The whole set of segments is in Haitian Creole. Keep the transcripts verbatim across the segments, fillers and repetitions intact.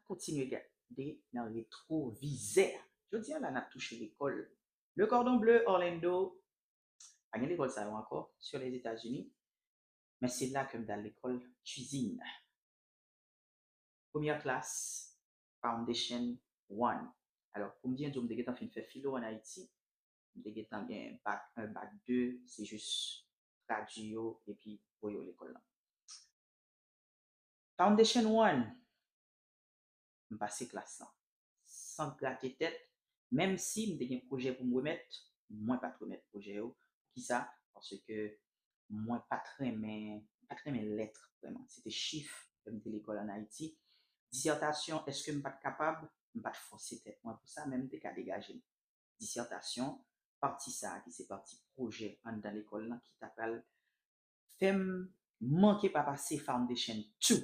kontinye gade nan retwovizè. Jodi a la, n ap touche lekòl Le Cordon Bleu Orlando. Pa gen lekòl sa yo ankò, sur les États-Unis. Men se la ke m t al lekòl kuizin. Premyè klas, Foundation one. Alò, pou m byen di w, m te gentan fin fè filo ann Ayiti. M te gentan gen bak un, bak de, se jis tradui yo epi voye yo lekòl la. Foundation one, m pase klas lan san grate tèt, menm si m te gen pwojè pou m remèt, mwen pa t remèt pwojè yo. Poukisa? Paske mwen pa t renmen, pa t renmen lèt vrèman. Se te chif lè m te lekòl ann Ayiti. Disètasyon, èske m pa t kapab? M pa t fòse tèt mwen pou sa, men m te ka degaje m. Disètasyon, pati sa a ki se pati pwojè anndan lekòl lan ki ta pral fè m manke pa pase Foundation two.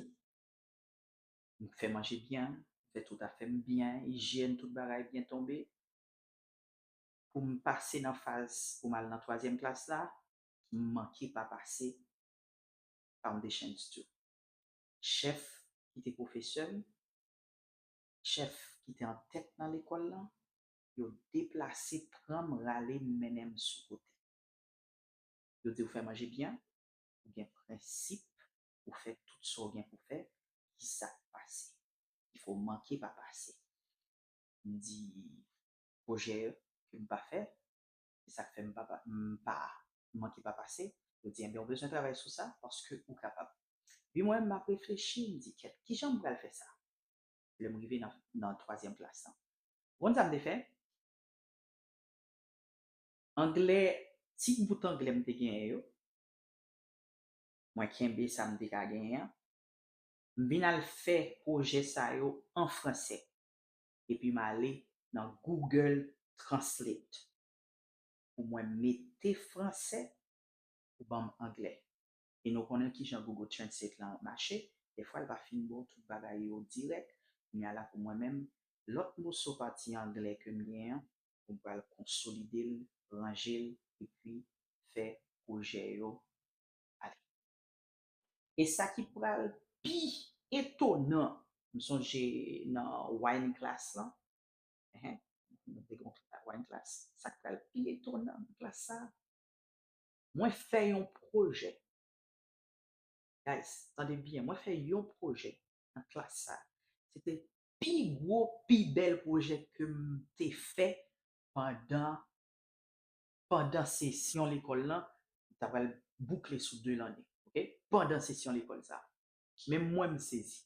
M fè manje byen, fè tout afè m byen, ijyèn, tout bagay byen tonbe. Pou m pase nan faz, pou m al nan twazyèm klas la, m manke pa pase Foundations two. Chèf ki te pwofesè m, chèf ki te an tèt nan lekòl lan, yo deplase pran m rale m mennen m sou kote. Yo di w fè manje byen, ou gen prensip, ou fè tout sa w gen pou fè, ki sa k pase? Il faut manke pa pase. M di pwojè ke m pa fè, se sa k fè m pa, pa, m pa manke pa pase. Yo di, enben, ou bezwen travay sou sa paske ou kapab. Epi mwen, m ap reflechi, m di, kèt, kijan m pral fè sa? Lè m rive nan, nan twazyèm klas lan. Ou konn sa m te fè? Anglè, ti bout anglè m te genyen yo, mwen kenbe sa m te ka genyen an. M vin al fè pwojè sa yo an fransè. Epi m ale nan Google Translate pou mwen mete fransè pou ban m anglè. E nou konnen kijan Google Translate lan mache. Defwa, l pa fin ba w tout bagay yo dirèk. Kounye a la, pou mwen menm, lòt moso pati anglè ke m genyen an, pou m pral konsolide l, ranje l, epi fè pwojè yo ale. E sa ki pral pi etonan, m sonje nan wine class lan, ehe, nou te gen yon wine class, sa k pral pi etonan nan klas sa, mwen fè yon pwojè. Guys, tande byen, mwen fè yon pwojè nan klas sa. Se te pi gwo, pi bèl pwojè ke m te fè pandan, pandan sesyon lekòl lan. M ta pral boukle sou de lane, oke? Pandan sesyon lekòl sa. Menm mwen, m sezi.